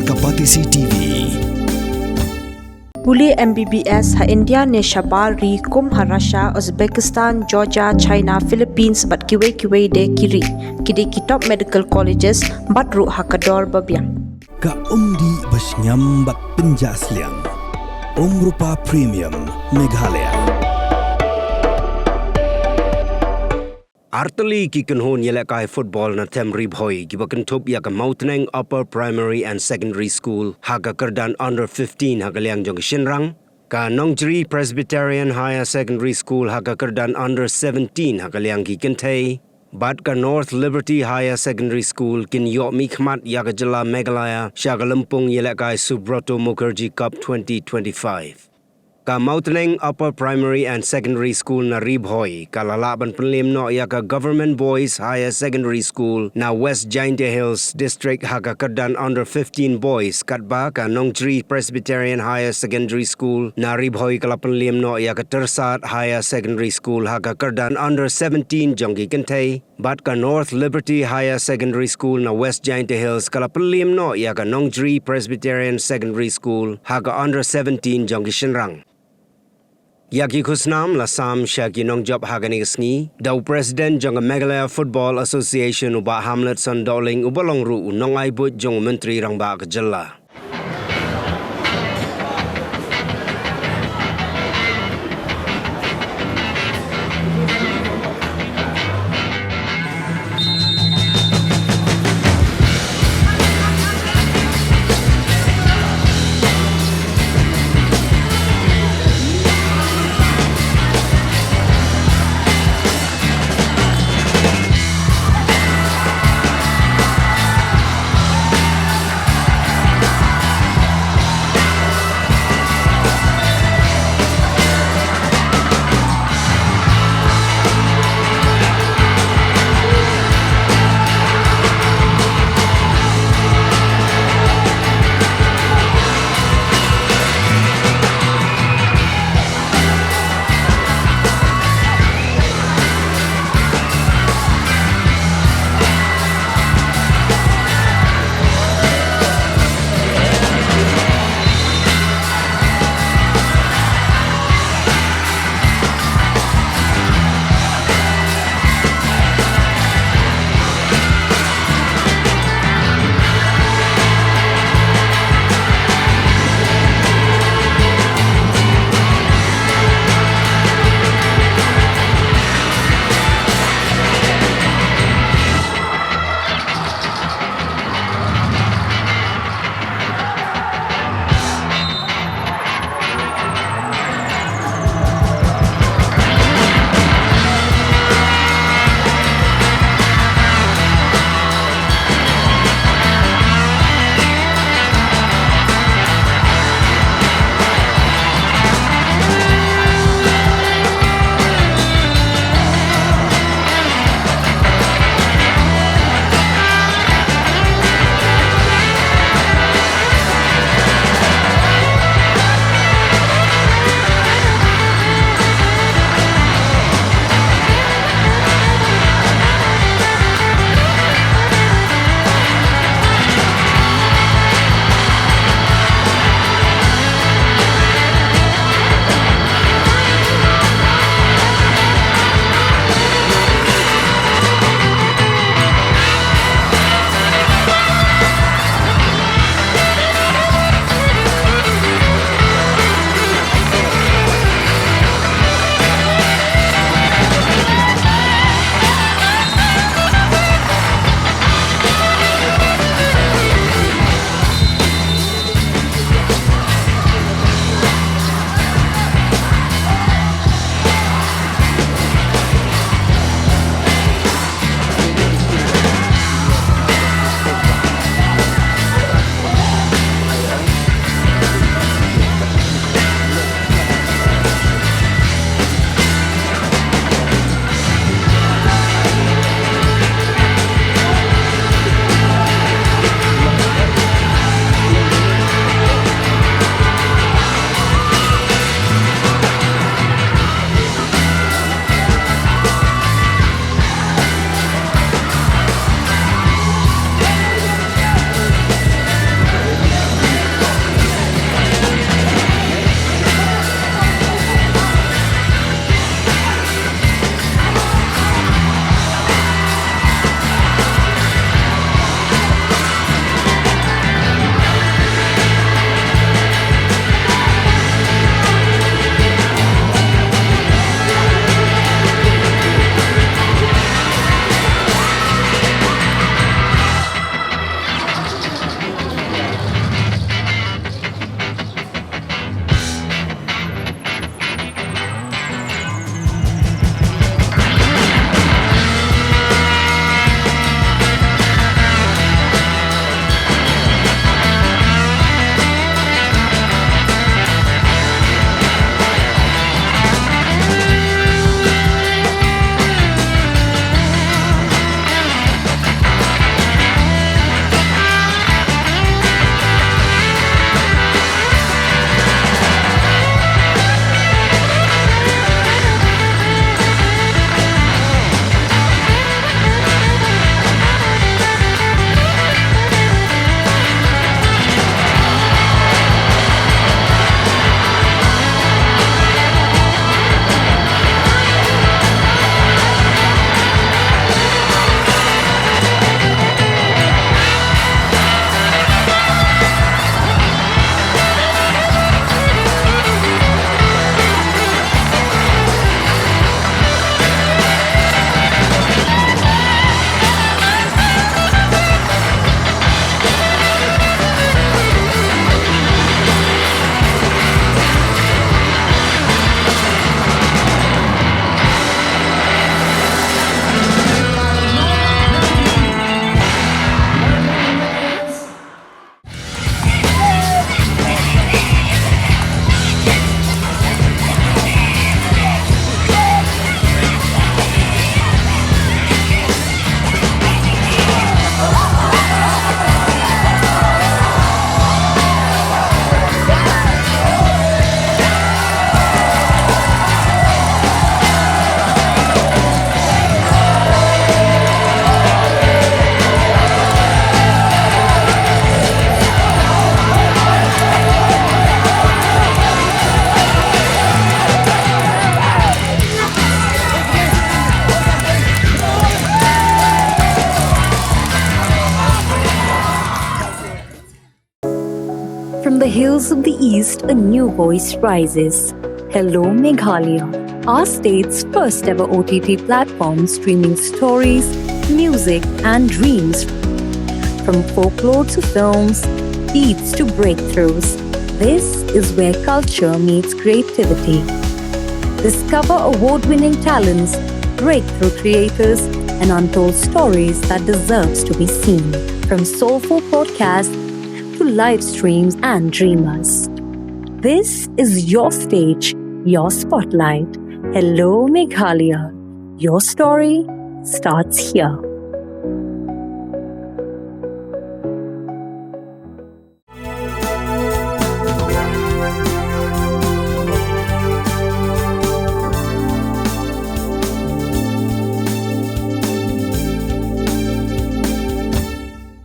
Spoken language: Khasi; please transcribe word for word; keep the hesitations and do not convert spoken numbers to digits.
Ka Batesi T V. Pule M B B S ha India ne shabar ri kum ha Russia, Uzbekistan, Georgia, China, Philippines bad kiwei kiwei de ki ri. Ki dei ki top medical colleges bad ruh ha ka dor ba biang. Ka umdih ba shngiam bad pynjah sliang. Umrupa Premium Meghalaya. Artylli ki kynhun ïalehkai football na them Ri Bhoi kiba kynthup ïa ka Mawtneng Upper Primary and Secondary School ha ka kyrdan under fifteen ha ka liang jong ki shynrang, ka Nongjri Presbyterian Higher Secondary School ha ka kyrdan under seventeen ha ka liang ki kynthei, bad ka North Liberty Higher Secondary School kin ïoh mihkhmat ïa ka jylla Meghalaya sha ka lympung ïalehkai Subroto Mukherjee Cup twenty twenty-five. Ka Mawtneng Upper Primary and Secondary School na Ri Bhoi ka la lah ban pynliem noh ïa ka Government Boys Higher Secondary School na West Jaintia Hills District ha ka kyrdan under fifteen boys, katba ka Nongjri Presbyterian Higher Secondary School na Ri Bhoi ka la pynliem noh ïa ka Tyrsad Higher Secondary School ha ka kyrdan under seventeen jong ki kynthei. Bad ka North Liberty Higher Secondary School na West Jaintia Hills ka la pynliem noh ïa ka Nongjri Presbyterian Secondary School ha ka under seventeen jong ki shynrang. Ïa ki khusnam la sam sha ki nongjop ha kane ka sngi da u President jong ka Meghalaya Football Association, u Bah Hamletson Dohling, uba long ruh u nongai buit jong u Myntri Rangbah ka jylla. From the hills of the East, a new voice rises. Hello, Meghalaya, our state's first ever O T T platform streaming stories, music, and dreams. From folklore to films, beats to breakthroughs, this is where culture meets creativity. Discover award winning talents, breakthrough creators, and untold stories that deserves to be seen. From soulful podcasts to live streams and dreamers. This is your stage, your spotlight. Hello, Meghalaya. Your story starts here.